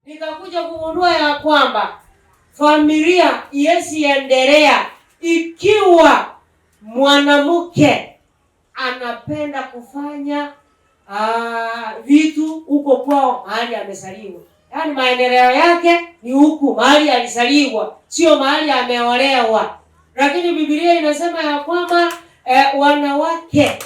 Nikakuja kugundua ya kwamba familia iwezi endelea ikiwa mwanamke anapenda kufanya vitu huko kwao mahali amezaliwa. Yaani maendeleo yake ni huku mahali alizaliwa, sio mahali ameolewa. Lakini Biblia inasema ya kwamba wanawake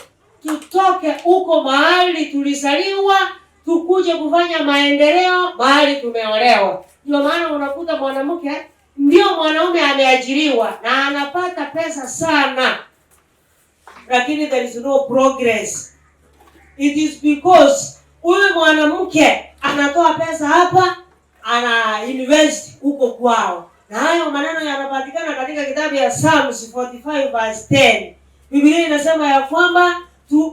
tutoke huko mahali tulizaliwa tukuje kufanya maendeleo mahali tumeolewa. Ndio maana unakuta mwanamke ndio mwanaume ameajiriwa na anapata pesa sana, lakini there is no progress. It is because huyu mwanamke anatoa pesa hapa, ana invest huko kwao, na hayo maneno yanapatikana katika kitabu ya Psalms 45 verse 10. Biblia inasema ya kwamba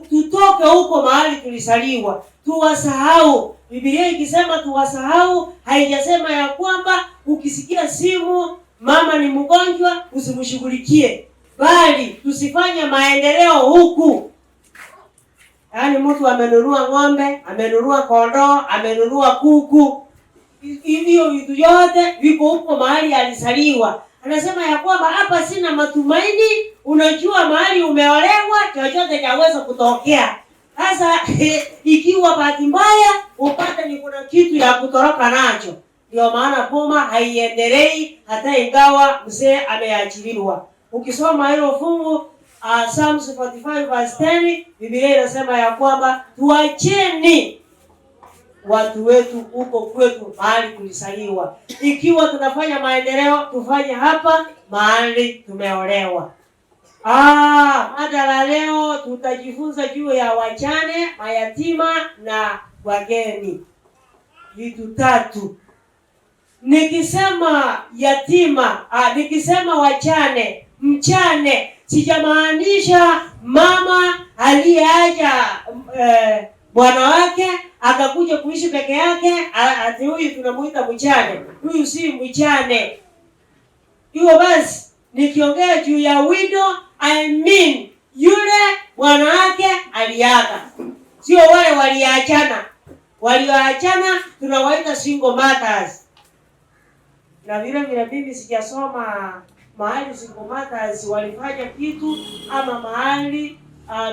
tutoke huko mahali tulizaliwa, tuwasahau. Biblia ikisema tuwasahau, haijasema ya kwamba ukisikia simu mama ni mgonjwa usimshughulikie, bali tusifanye maendeleo huku. Yaani mtu amenunua ng'ombe, amenunua kondoo, amenunua kuku, hivyo vitu vyote viko huko mahali alizaliwa. Anasema ya kwamba hapa sina matumaini. Unajua mahali umeolewa, chochote chaweza kutokea. Sasa ikiwa bahati mbaya upate ni kuna kitu ya kutoroka nacho, ndio maana boma haiendelei hata ingawa mzee ameachiliwa. Ukisoma hilo fungu Psalms 45 verse 10, Biblia inasema ya kwamba tuacheni watu wetu huko kwetu mahali tulizaliwa. Ikiwa tunafanya maendeleo, tufanye hapa mahali tumeolewa. Mada la leo tutajifunza juu ya wajane, mayatima na wageni. Vitu tatu. Nikisema yatima, nikisema wajane, mjane, sijamaanisha mama aliyeacha bwana wake akakuja kuishi peke yake, ati huyu tunamuita mjane. Huyu si mjane. Hiyo basi, nikiongea juu ya widow, I mean yule bwana wake aliaga, sio wale waliachana. Walioachana tunawaita single mothers. Na vile vile mimi sijasoma mahali single mothers walifanya kitu ama mahali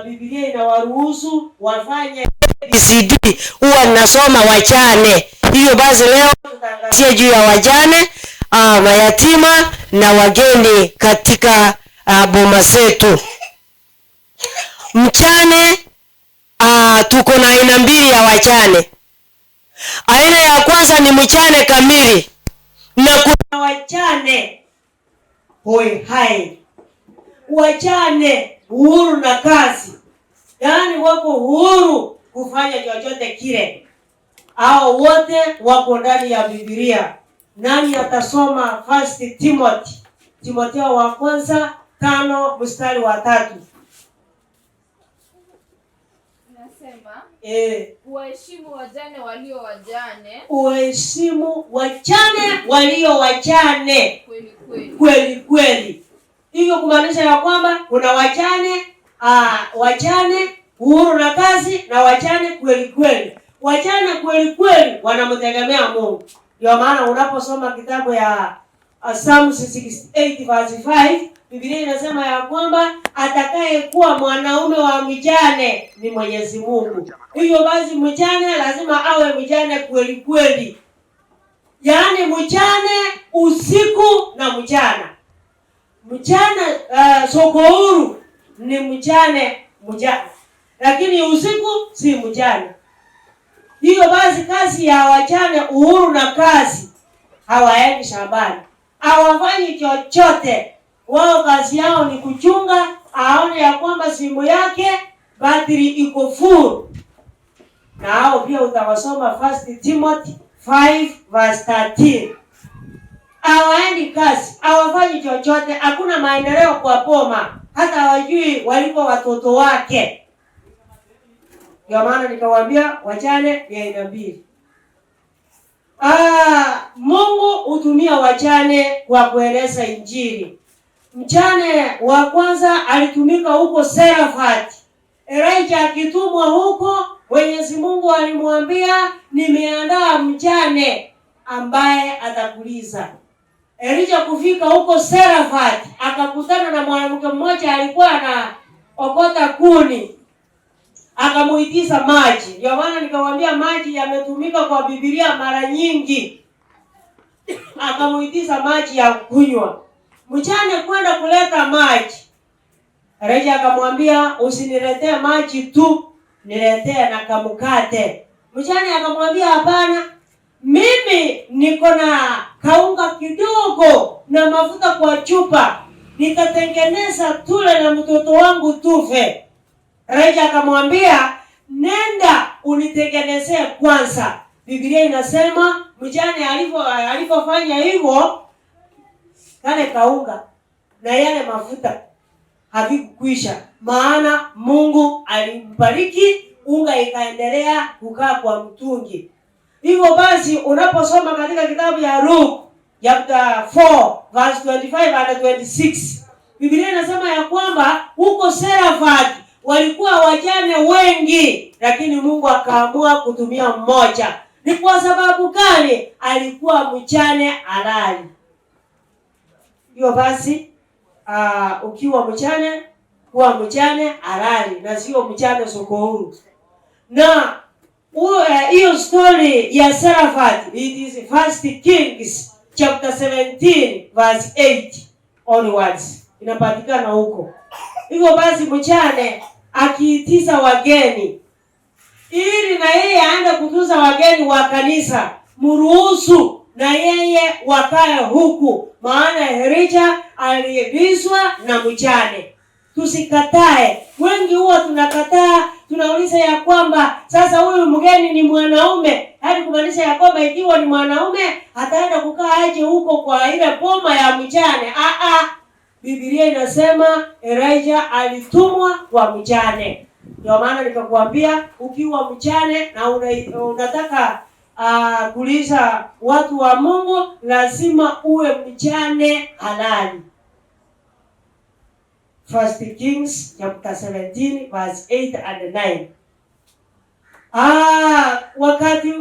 Biblia inawaruhusu wafanye ABCD. Huwa ninasoma wajane. Hiyo basi leo tutaangazia juu ya wajane, mayatima na wageni katika boma zetu. Mjane, tuko na aina mbili ya wajane. Aina ya kwanza ni mjane kamili na kuna wajane hoi hai, wajane uhuru na kazi, yaani wako huru kufanya chochote kile. Hao wote wako ndani ya Biblia. Nani atasoma First Timothy, Timotheo wa kwanza 5 mstari wa 3? Nasema uwaheshimu wajane walio wajane Uheshimu wajane walio wajane kweli kweli. Kweli kweli. Hivyo kumaanisha ya kwamba kuna wajane, wajane uhuru na kazi na wajane kweli kweli. Wajane kweli kweli wanamtegemea Mungu. Ndio maana unaposoma kitabu ya Psalms 68 verse 5, Biblia inasema ya kwamba atakaye kuwa mwanaume wa mjane ni Mwenyezi Mungu. Hivyo basi mjane lazima awe mjane kweli kweli, yaani mjane usiku na mchana. Mchana soko huru ni mjane mjane, lakini usiku si mjane. Hiyo basi kazi ya wajane uhuru na kazi, hawaendi shambani, hawafanyi chochote. Wao kazi yao ni kuchunga, aone ya kwamba simu yake battery iko full. Na hao pia utawasoma First Timothy 5 verse 13. Hawaendi kazi, hawafanyi chochote, hakuna maendeleo kwa boma, hata hawajui waliko watoto wake. Ndio maana nikawaambia wajane ni aina mbili. Mungu hutumia wajane kwa kueleza Injili. Mjane wa kwanza alitumika huko Serafati. Elijah akitumwa huko, Mwenyezi Mungu alimwambia nimeandaa mjane. ambaye atakuliza. Elija kufika huko Serafat akakutana na mwanamke mmoja alikuwa anaokota kuni, akamuitisha maji. Ndio maana nikamwambia maji yametumika kwa Biblia mara nyingi. Akamuitisha maji ya kunywa. Mjane kwenda kuleta maji, Elija akamwambia, usiniletee maji tu, niletee na kamkate. Mjane akamwambia, hapana, mimi niko na kaunga kidogo na mafuta kwa chupa, nitatengeneza tule na mtoto wangu tufe. Elija akamwambia, nenda unitengenezee kwanza. Biblia inasema mjane alivyofanya hivyo, kale kaunga na yale mafuta havikukwisha, maana Mungu alimbariki, unga ikaendelea kukaa kwa mtungi. Hivyo basi unaposoma katika kitabu ya Luke chapter 4 verse 25 and 26, Biblia inasema ya kwamba huko Serafat walikuwa wajane wengi, lakini Mungu akaamua kutumia mmoja. Ni kwa sababu gani? Alikuwa mjane halali. Hiyo basi, ukiwa mjane, kuwa mjane halali na sio mjane soko huru. Na hiyo story ya Serafat, it is First Kings chapter 17 verse 8 onwards, inapatikana huko. Hivyo basi mjane akiitisa wageni ili na yeye aende kutunza wageni wa kanisa, mruhusu na yeye wakae huku, maana Elija aliulizwa na mjane. Tusikatae. Wengi huwa tunakataa, tunauliza ya kwamba sasa huyu mgeni ni mwanaume, hadi kumaanisha ya kwamba ikiwa ni mwanaume ataenda kukaa aje huko kwa ile boma ya mjane? Biblia inasema Elijah alitumwa kwa mjane. Ndio maana nikakwambia ukiwa mjane na unataka kulisha watu wa Mungu, lazima uwe mjane halali. First Kings chapter 17 verse 8 and 9. Wakati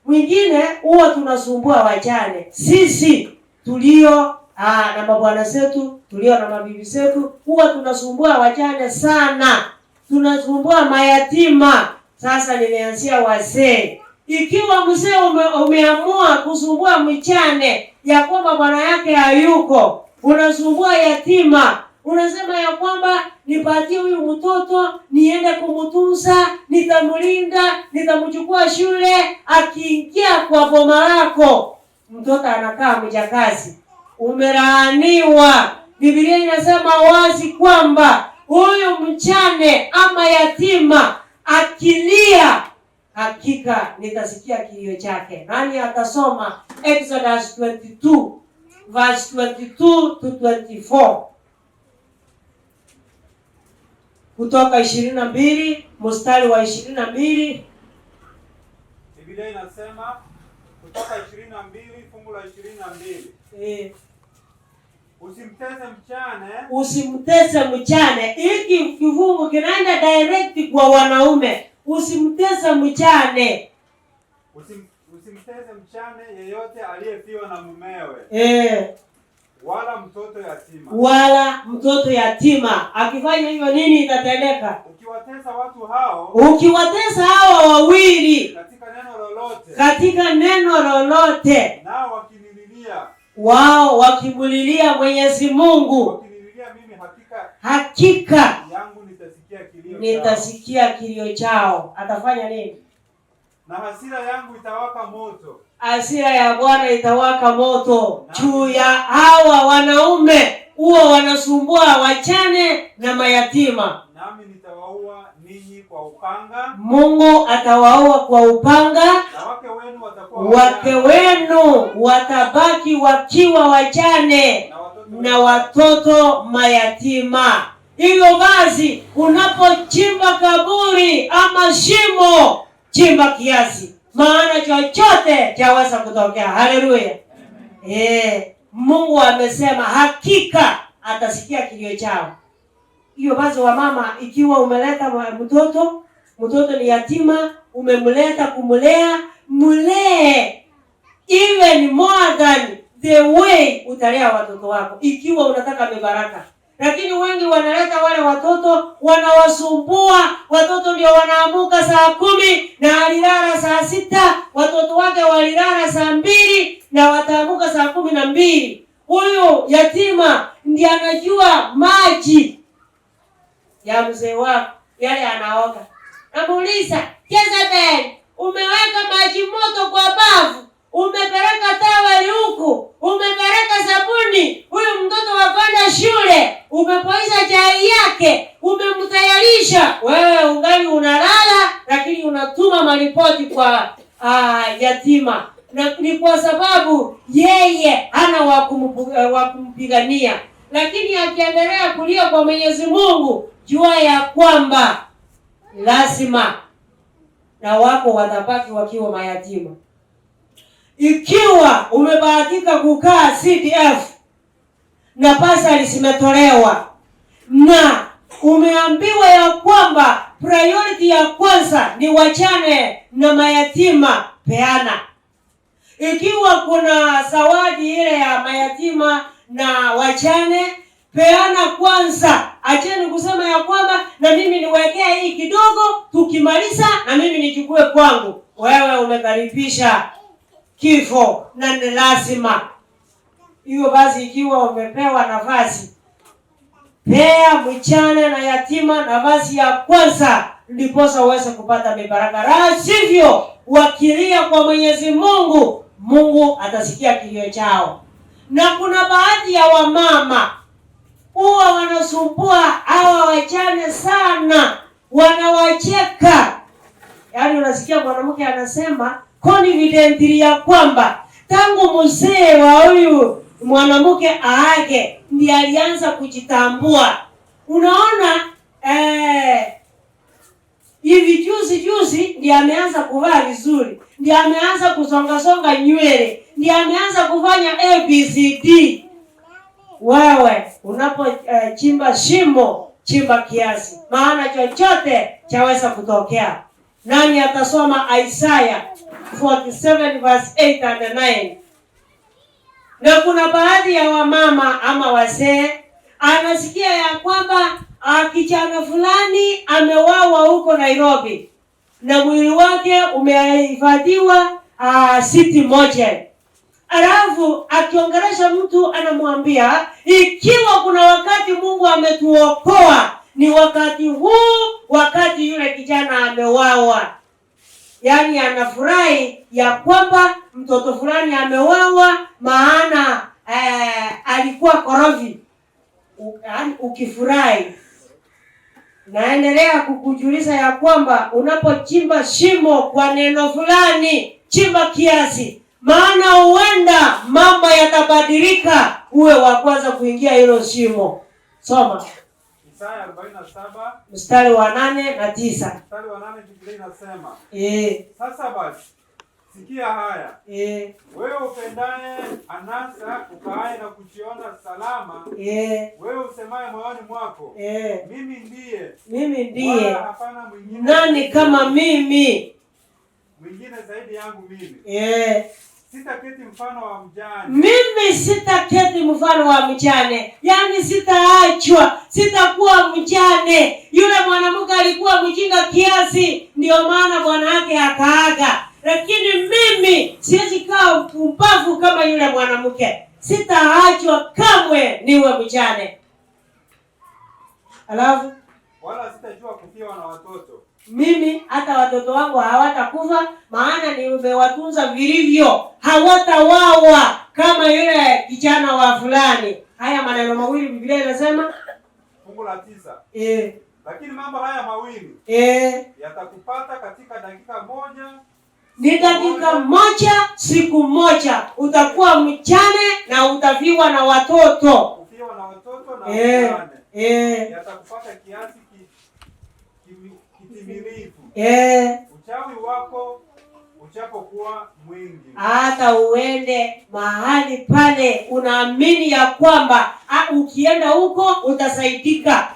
mwingine huwa tunasumbua wajane. Sisi tulio na mabwana zetu, tulio na mabibi zetu, huwa tunasumbua wajane sana. Tunasumbua mayatima. Sasa nimeanzia wazee. Ikiwa mzee umeamua kusumbua mjane ya kwamba bwana yake hayuko, unasumbua yatima, unasema ya kwamba nipatie huyu mtoto niende kumtunza, nitamlinda, nitamchukua shule. Akiingia kwa boma lako, mtoto anakaa mjakazi, umelaaniwa. Biblia inasema wazi kwamba huyu mjane ama yatima akilia, hakika nitasikia kilio chake. Nani atasoma Exodus 22 verse 22 to 24? Kutoka 22 mstari wa 22. Biblia inasema Kutoka 22 fungu la 22. Usimtese mchane. Usimtese mchane. Hiki kifungu kinaenda direct kwa wanaume. Usimtese mchane. Usimtese mchane yeyote aliyefiwa na mumewe. Wala mtoto yatima. Wala mtoto yatima. Akifanya hivyo nini itatendeka? Ukiwatesa watu hao, ukiwatesa hawa wawili katika neno lolote, katika neno lolote, nao wakinililia, wao wakimulilia Mwenyezi Mungu, wakinililia mimi, hakika hakika yangu nitasikia kilio chao. Nitasikia kilio chao. Atafanya nini? Na hasira yangu itawaka moto. Hasira ya Bwana itawaka moto juu ya hawa wanaume huwa wanasumbua wachane na mayatima. Nami nitawaua ninyi kwa upanga. Mungu atawaua kwa upanga. Na wake wenu watakuwa wake wajane. Wenu watabaki wakiwa wajane na watoto na watoto mayatima. Hivyo basi unapochimba kaburi ama shimo, chimba kiasi, maana chochote chaweza kutokea. Haleluya. Mungu amesema hakika atasikia kilio chao. Hiyo basi wamama, ikiwa umeleta mtoto, mtoto ni yatima, umemleta kumlea, mlee. Even more than the way utalea watoto wako, ikiwa unataka mibaraka. Lakini wengi wanaleta wale watoto wanawasumbua. Watoto ndio wanaamuka saa 10 na alilala saa 6, watoto wake walilala saa 2 na wataamuka saa 12. Huyu yatima ndiye anajua maji ya mzee wako yale anaoga. Namuuliza, "Jezebel, umeweka maji moto kwa bafu, umepeleka taweli huku, umepeleka sabuni, huyu mtoto wa kwenda shule, umepoisha chai yake, umemtayarisha." Wewe ungali unalala, lakini unatuma maripoti kwa yatima, na ni kwa sababu yeye hana wa kumpigania. Lakini akiendelea kulia kwa Mwenyezi Mungu, jua ya kwamba lazima na wako watabaki wakiwa mayatima. Ikiwa umebahatika kukaa CDF na bursary zimetolewa na umeambiwa ya kwamba priority ya kwanza ni wajane na mayatima, peana. Ikiwa kuna zawadi ile ya mayatima na wajane, peana kwanza. Acheni kusema ya kwamba na mimi niwekea hii kidogo, tukimaliza na mimi nichukue kwangu. Wewe umekaribisha kifo na ni lazima hiyo. Basi, ikiwa umepewa nafasi, pea mjane na yatima nafasi ya kwanza, ndiposa uweze kupata mibaraka. La sivyo, wakilia kwa Mwenyezi Mungu, Mungu atasikia kilio chao. Na kuna baadhi ya wamama huwa wanasumbua hawa wajane sana, wanawacheka. Yaani unasikia mwanamke anasema confidently ya kwamba tangu mzee wa huyu mwanamke aage ndiye alianza kujitambua. Unaona, hivi juzi juzi ndiye ameanza kuvaa vizuri, ndiye ameanza kusongasonga nywele, ndiye ameanza kufanya ABCD. Wewe unapochimba shimo, chimba kiasi, maana chochote chaweza kutokea. Nani atasoma Isaiah 47 verse 8 and 9? Na kuna baadhi ya wamama ama wazee anasikia ya kwamba kijana fulani amewawa huko Nairobi na mwili wake umehifadhiwa City Mortuary. Alafu akiongelesha mtu anamwambia, ikiwa kuna wakati Mungu ametuokoa ni wakati huu, wakati yule kijana amewawa. Yaani anafurahi ya kwamba mtoto fulani amewawa, maana alikuwa korofi. Yaani ukifurahi, naendelea kukujulisha ya kwamba unapochimba shimo kwa neno fulani, chimba kiasi, maana huenda mambo yatabadilika, uwe wa kwanza kuingia hilo shimo. Soma. Isaya 47 mstari wa 8 na 9. Mstari wa 8, Biblia inasema, "Sasa basi, sikia haya, wewe upendaye anasa, ukaaye na kujiona salama, wewe usemaye moyoni mwako, mimi ndiye, mimi ndiye, wala hapana mwingine, nani kama mimi? Mwingine zaidi yangu mimi. Sitaketi mfano wa mjane, Mimi sitaketi mfano wa mjane, yaani sitaachwa, sitakuwa mjane. Yule mwanamke alikuwa mjinga kiasi, ndio maana bwana yake akaaga. Lakini mimi siwezi kaa mpumbavu kama yule mwanamke, sitaachwa kamwe niwe mjane. Alafu wala sitajua kufiwa na watoto." Mimi hata watoto wangu hawatakufa, maana nimewatunza vilivyo, hawatawawa kama yule kijana wa fulani. Haya maneno mawili Biblia inasema. Fungu la 9. "Lakini mambo haya mawili yatakupata katika dakika moja, Ni dakika moja, siku moja utakuwa mjane na utafiwa na watoto. Kufiwa na watoto na ujane yatakupata kiasi kitimilifu, uchawi wako ujapokuwa mwingi." Hata uende mahali pale unaamini ya kwamba ukienda huko utasaidika,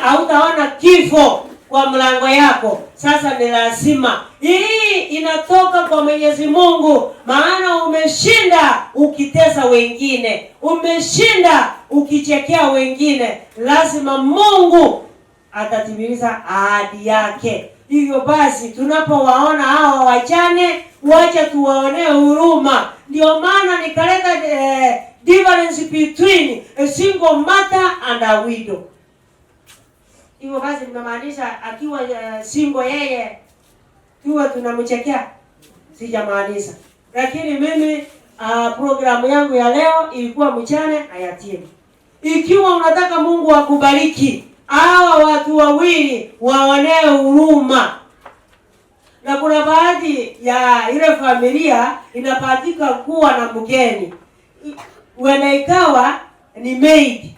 hautaona kifo. kwa mlango yako. Sasa ni lazima hii inatoka kwa Mwenyezi Mungu, maana umeshinda ukitesa wengine, umeshinda ukichekea wengine. Lazima Mungu atatimiliza ahadi yake. Hivyo basi tunapowaona hawa wajane, wacha tuwaonee huruma. Ndio maana nikaleta difference between a single mother and a widow. Hivyo basi nimemaanisha akiwa single yeye tuwe tunamchekea, sijamaanisha. Lakini mimi programu yangu ya leo ilikuwa mjane na yatima. Ikiwa unataka Mungu akubariki, hawa watu wawili waonee huruma. Na kuna baadhi ya ile familia inapatika kuwa na mgeni, huenda ikawa ni maid.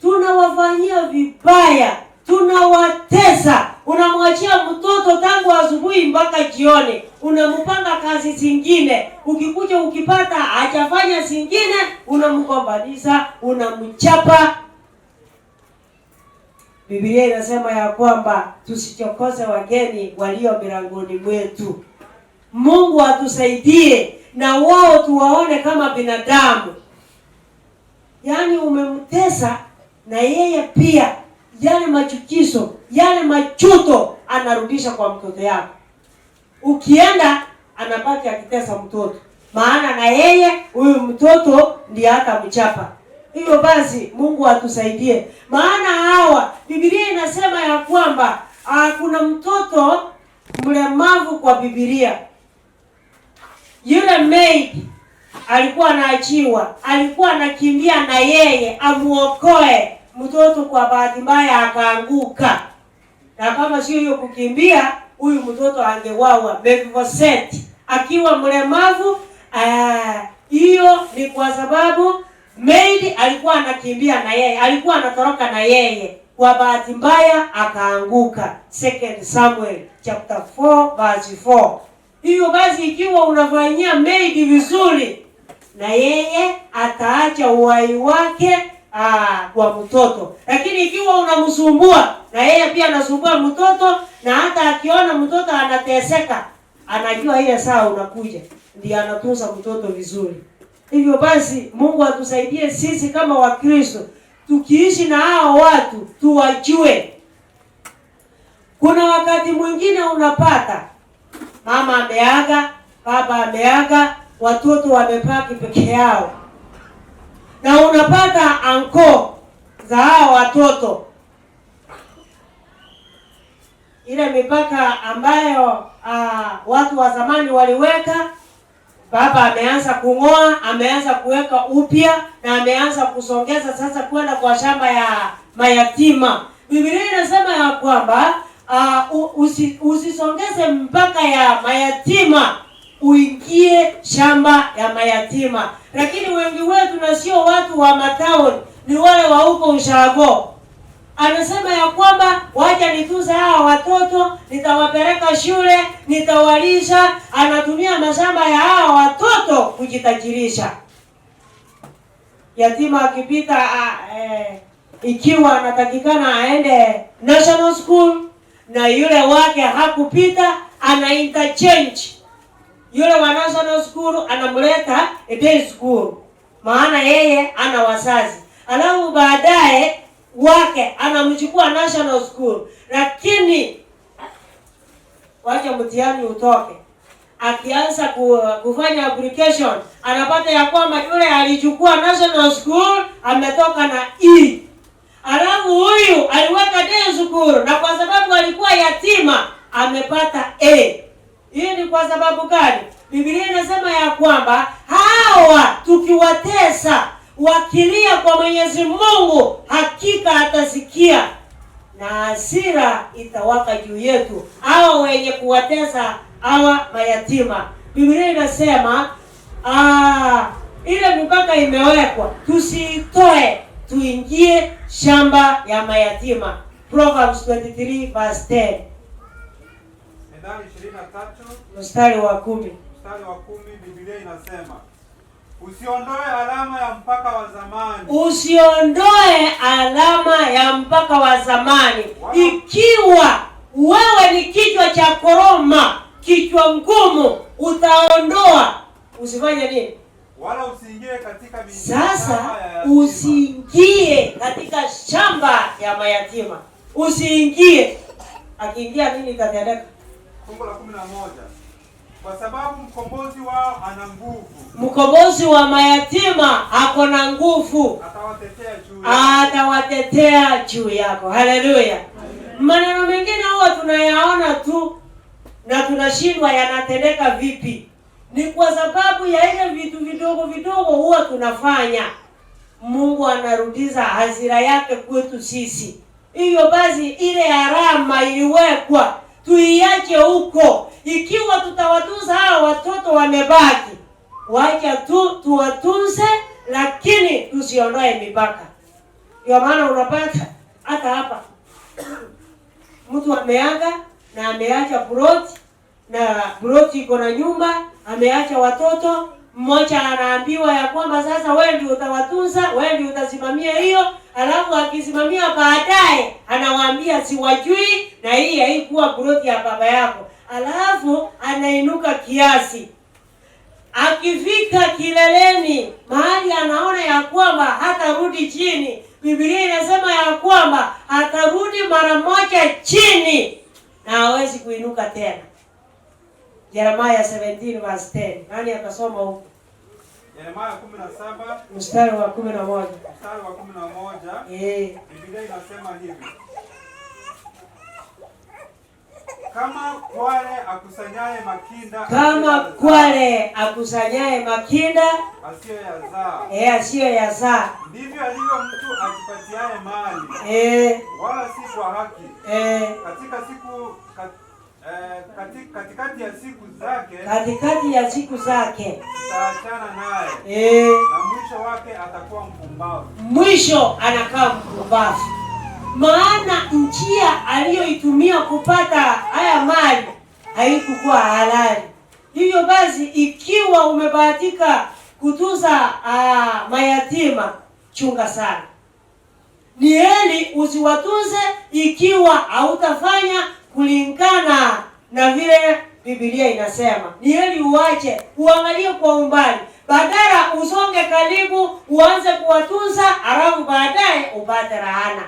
Tunawafanyia vibaya, tunawatesa. Unamwachia mtoto tangu asubuhi mpaka jioni, unampanga kazi zingine. Ukikuja ukipata hajafanya zingine, unamgombanisha, unamchapa. Biblia inasema ya kwamba tusichokoze wageni walio milangoni mwetu. Mungu atusaidie na wao tuwaone kama binadamu. Yaani umemtesa na yeye pia yale machukizo, yale machuto anarudisha kwa mtoto yako. Ukienda anabaki akitesa mtoto, maana na yeye huyu mtoto ndiye atamchapa. Hivyo basi Mungu atusaidie, maana hawa Biblia inasema ya kwamba kuna mtoto mlemavu kwa Biblia. Yule maid alikuwa anaachiwa, alikuwa anakimbia na yeye amuokoe mtoto, kwa bahati mbaya akaanguka, na kama sio hiyo kukimbia, huyu mtoto angewawa. Mephibosheth akiwa mlemavu. Hiyo ni kwa sababu maid alikuwa anakimbia na yeye, alikuwa anatoroka na yeye, kwa bahati mbaya akaanguka. Second Samuel chapter 4 verse 4. Hiyo basi, ikiwa unafanyia maid vizuri, na yeye ataacha uhai wake kwa mtoto. Lakini ikiwa unamsumbua, na yeye pia anasumbua mtoto, na hata akiona mtoto anateseka, anajua ile saa unakuja, ndiye anatunza mtoto vizuri. Hivyo basi Mungu atusaidie sisi kama Wakristo, tukiishi na hao watu tuwajue. Kuna wakati mwingine unapata mama ameaga, baba ameaga, watoto wamebaki peke yao, na unapata anko za hao watoto, ile mipaka ambayo watu wa zamani waliweka. Baba ameanza kung'oa, ameanza kuweka upya na ameanza kusongeza sasa kwenda kwa shamba ya mayatima. Biblia inasema ya kwamba usisongeze mpaka ya mayatima, uingie shamba ya mayatima. Lakini wengi wetu na sio watu wa mataoni, ni wale wa huko ushago. Anasema ya kwamba wacha nitunze hawa watoto, nitawapeleka shule, nitawalisha. Anatumia mashamba ya hawa watoto kujitajirisha. Yatima akipita ikiwa anatakikana aende national school na yule wake hakupita, ana interchange yule wa national school anamleta day school, maana yeye ana wazazi. Alafu baadaye wake anamchukua national school, lakini wacha mtihani utoke, akianza kufanya application anapata ya kwamba yule alichukua national school ametoka na E, alafu huyu aliweka day school na kwa sababu alikuwa yatima amepata A. Hii ni kwa sababu gani? Biblia inasema ya kwamba hawa tukiwatesa wakilia kwa Mwenyezi Mungu, hakika atasikia na hasira itawaka juu yetu, hawa wenye kuwatesa hawa mayatima. Biblia inasema ile mipaka imewekwa, tusiitoe, tuingie shamba ya mayatima. Proverbs 23 verse 10. Methali 23 mstari wa 10. Mstari wa 10, Biblia inasema usiondoe alama ya mpaka wa zamani. Usiondoe alama ya mpaka wa zamani. Ikiwa Wewe ni kichwa cha koroma, kichwa ngumu, utaondoa. Usifanye nini? Wala usiingie katika Sasa usiingie katika shamba ya mayatima. Usiingie. Akiingia nini itatendeka? Fungu la 11. Kwa sababu mkombozi wao ana nguvu. Mkombozi wa mayatima ako na nguvu. Atawatetea juu yako. Haleluya. Maneno mengine huwa tunayaona tu na tunashindwa yanatendeka vipi. Ni kwa sababu ya ile vitu vidogo vidogo huwa tunafanya. Mungu anarudiza hasira yake kwetu sisi. Hivyo basi ile harama iliwekwa tuiache huko. Ikiwa tutawatunza hawa watoto wamebaki, wacha tu tuwatunze, lakini tusiondoe mipaka. Ndio maana unapata hata hapa mtu ameaga na ameacha plot, na plot iko na nyumba, ameacha watoto. Mmoja anaambiwa ya kwamba sasa wewe ndio utawatunza, wewe ndio utasimamia hiyo. Alafu akisimamia baadaye anawaambia siwajui, na hii haikuwa plot ya baba yako. Alafu anainuka kiasi. Akifika kileleni mahali anaona ya kwamba hatarudi chini. Biblia inasema ya kwamba atarudi mara moja chini na hawezi kuinuka tena. Yeremia 17 verse 10. Nani atasoma huko? Yeremia 17 mstari wa 11. Mstari wa 11. Biblia inasema hivi: kama kwale akusanyaye makinda, kama kwale akusanyaye makinda asiyoyazaa, asiyoyazaa, ndivyo alivyo mtu ajipatiaye mali, wala si kwa haki. Katika siku katikati ya siku zake, katikati ya siku zake tutaachana naye, na mwisho wake atakuwa mpumbavu. Mwisho anakaa mpumbavu. Maana njia aliyoitumia kupata haya mali haikuwa halali. Hivyo basi ikiwa umebahatika kutunza mayatima, chunga sana. Ni heri usiwatunze ikiwa hautafanya kulingana na vile Biblia inasema. Ni heri uache, uangalie kwa umbali, badala usonge karibu uanze kuwatunza halafu baadaye upate laana.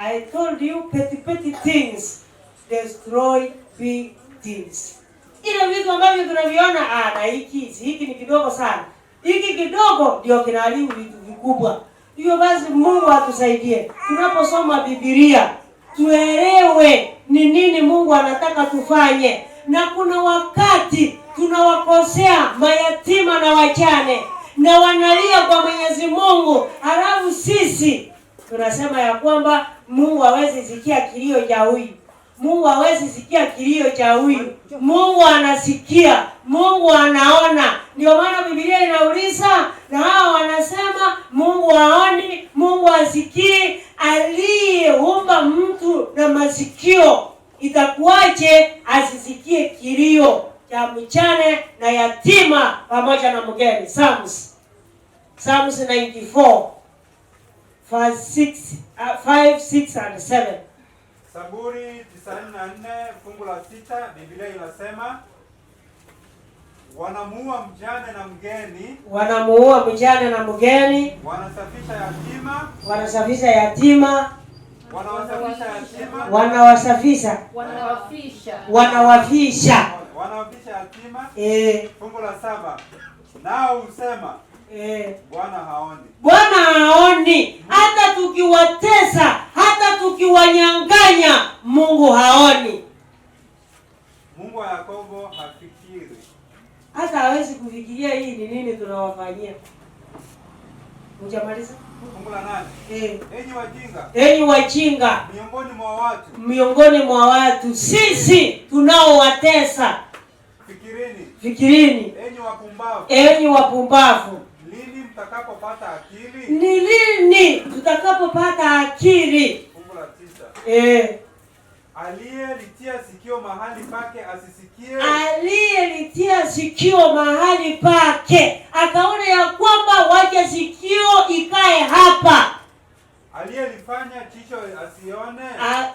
I told you petty petty things destroy big things. Ile vitu ambavyo tunaviona, na hiki ni kidogo sana. Hiki kidogo ndio kinaharibu vitu vikubwa. Hivyo basi Mungu atusaidie. Tunaposoma Biblia tuelewe ni nini Mungu anataka tufanye. Na kuna wakati tunawakosea mayatima na wajane na wanalia kwa Mwenyezi Mungu, halafu sisi tunasema ya kwamba Mungu hawezi sikia kilio cha huyu. Mungu hawezi sikia kilio cha huyu. Mungu anasikia, Mungu anaona. Ndio maana Biblia inauliza, na hao wanasema Mungu haoni, Mungu hasikii. Aliyeumba mtu na masikio, itakuwaje asisikie kilio cha mjane na yatima pamoja na mgeni? Psalms 94 verse 6, 5, 6 and 7. Zaburi 94 fungu la 6, Biblia inasema wanamuua mjane na mgeni, wanamuua mjane na mgeni, wanasafisha yatima, wanasafisha yatima, wanawasafisha yatima, wanawasafisha, wanawafisha, wanawafisha yatima. Fungu la 7, nao husema Bwana haoni. Bwana haoni. Hata tukiwatesa, hata tukiwanyang'anya, Mungu haoni. Mungu wa Yakobo hafikiri. Hata hawezi kufikiria hii ni nini tunawafanyia. Hujamaliza? Fungu la 8. Enyi wajinga. Enyi wajinga. Miongoni mwa watu. Miongoni mwa watu sisi tunaowatesa. Fikirini. Fikirini. Enyi wapumbavu. Enyi wapumbavu. Lini mtakapopata akili? Ni lini tutakapopata akili? Fungu la 9. Aliyelitia sikio mahali pake asisikie. Aliyelitia sikio mahali pake akaona ya kwamba wacha sikio ikae hapa. Aliyelifanya jicho asione?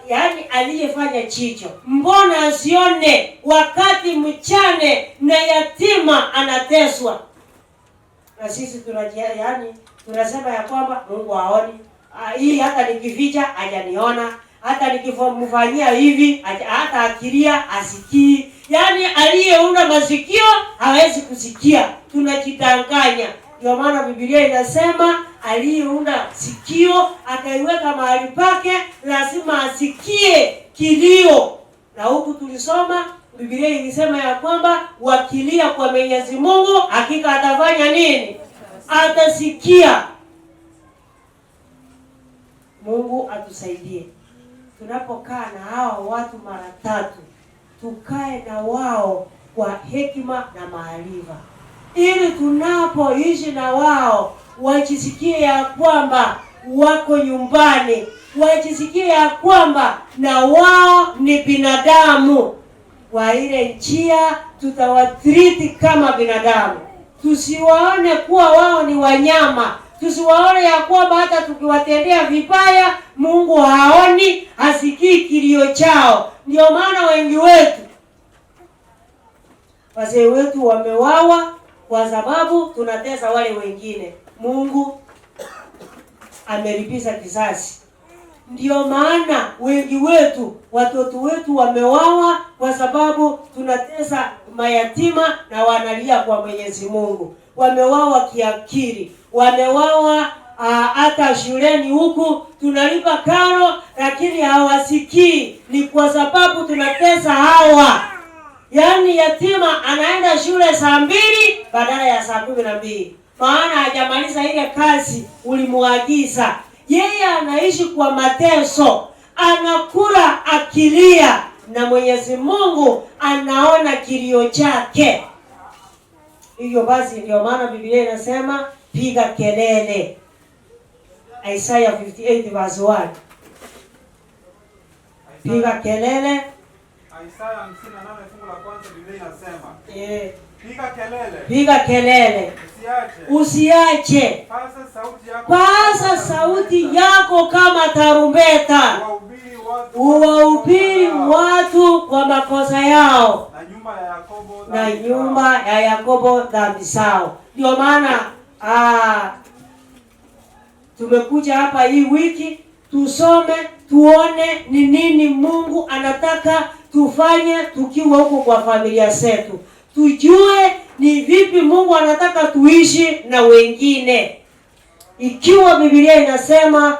Yaani aliyefanya jicho mbona asione wakati mchane na yatima anateswa? Na sisi yaani tunasema ya kwamba Mungu haoni. Hii hata nikificha hajaniona, hata nikimfanyia hivi hata akilia asikii. Yaani aliyeunda masikio hawezi kusikia. Tunajidanganya. Ndio maana Biblia inasema aliyeunda sikio akaiweka mahali pake lazima asikie kilio. Na huku tulisoma Biblia ilisema ya kwamba wakilia kwa Mwenyezi Mungu hakika atafanya nini? Atasikia. Mungu atusaidie. Tunapokaa na hawa watu mara tatu, tukae na wao kwa hekima na maarifa, ili tunapoishi na wao wajisikie ya kwamba wako nyumbani, wajisikie ya kwamba na wao ni binadamu. Kwa ile njia tutawatreat kama binadamu, tusiwaone kuwa wao ni wanyama, tusiwaone ya kwamba hata tukiwatendea vibaya Mungu haoni, hasikii kilio chao. Ndio maana wengi wetu, wazee wetu wamewawa kwa sababu tunatesa wale wengine. Mungu amelipiza kisasi. Ndio maana wengi wetu, watoto wetu wamewawa kwa sababu tunatesa mayatima na wanalia kwa Mwenyezi Mungu. Wamewawa kiakili, wamewawa hata shuleni huku tunalipa karo lakini hawasikii. Ni kwa sababu tunatesa hawa. Yaani yatima anaenda shule saa 2 badala ya saa 12, maana hajamaliza ile kazi ulimuagiza. Yeye anaishi kwa mateso, anakula akilia, na Mwenyezi Mungu anaona kilio chake. Hivyo basi ndio maana Biblia inasema piga kelele. Isaiah 58 verse 1. Piga kelele. Isaya 58 fungu la kwanza Biblia inasema, piga kelele. Piga kelele. Usiache. Usiache. Paza sauti yako kama tarumbeta. Uwahubiri watu kwa makosa yao na nyumba ya Yakobo dhambi zao. Ndio maana tumekuja hapa hii wiki tusome, tuone ni nini Mungu anataka tufanye tukiwa huko kwa familia zetu. Tujue ni vipi Mungu anataka tuishi na wengine. Ikiwa Biblia inasema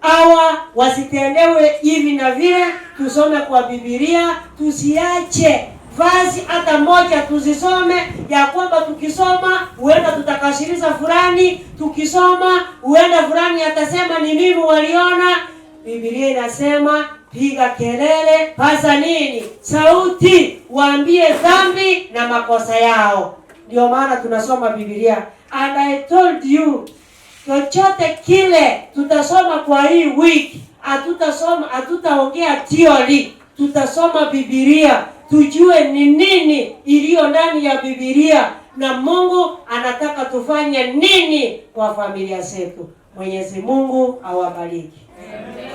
hawa wasitendewe hivi na vile, tusome kwa Biblia, tusiache vazi hata moja, tuzisome ya kwamba tukisoma huenda tutakashirisha fulani, tukisoma huenda fulani atasema ni mimi waliona. Biblia inasema piga kelele, paza nini? Sauti, waambie dhambi na makosa yao. Ndio maana tunasoma Biblia. And I told you, chochote kile tutasoma kwa hii wiki, hatutasoma, hatutaongea theory, tutasoma Biblia, tujue ni nini iliyo ndani ya Biblia na Mungu anataka tufanye nini kwa familia zetu. Mwenyezi Mungu awabariki. Amen.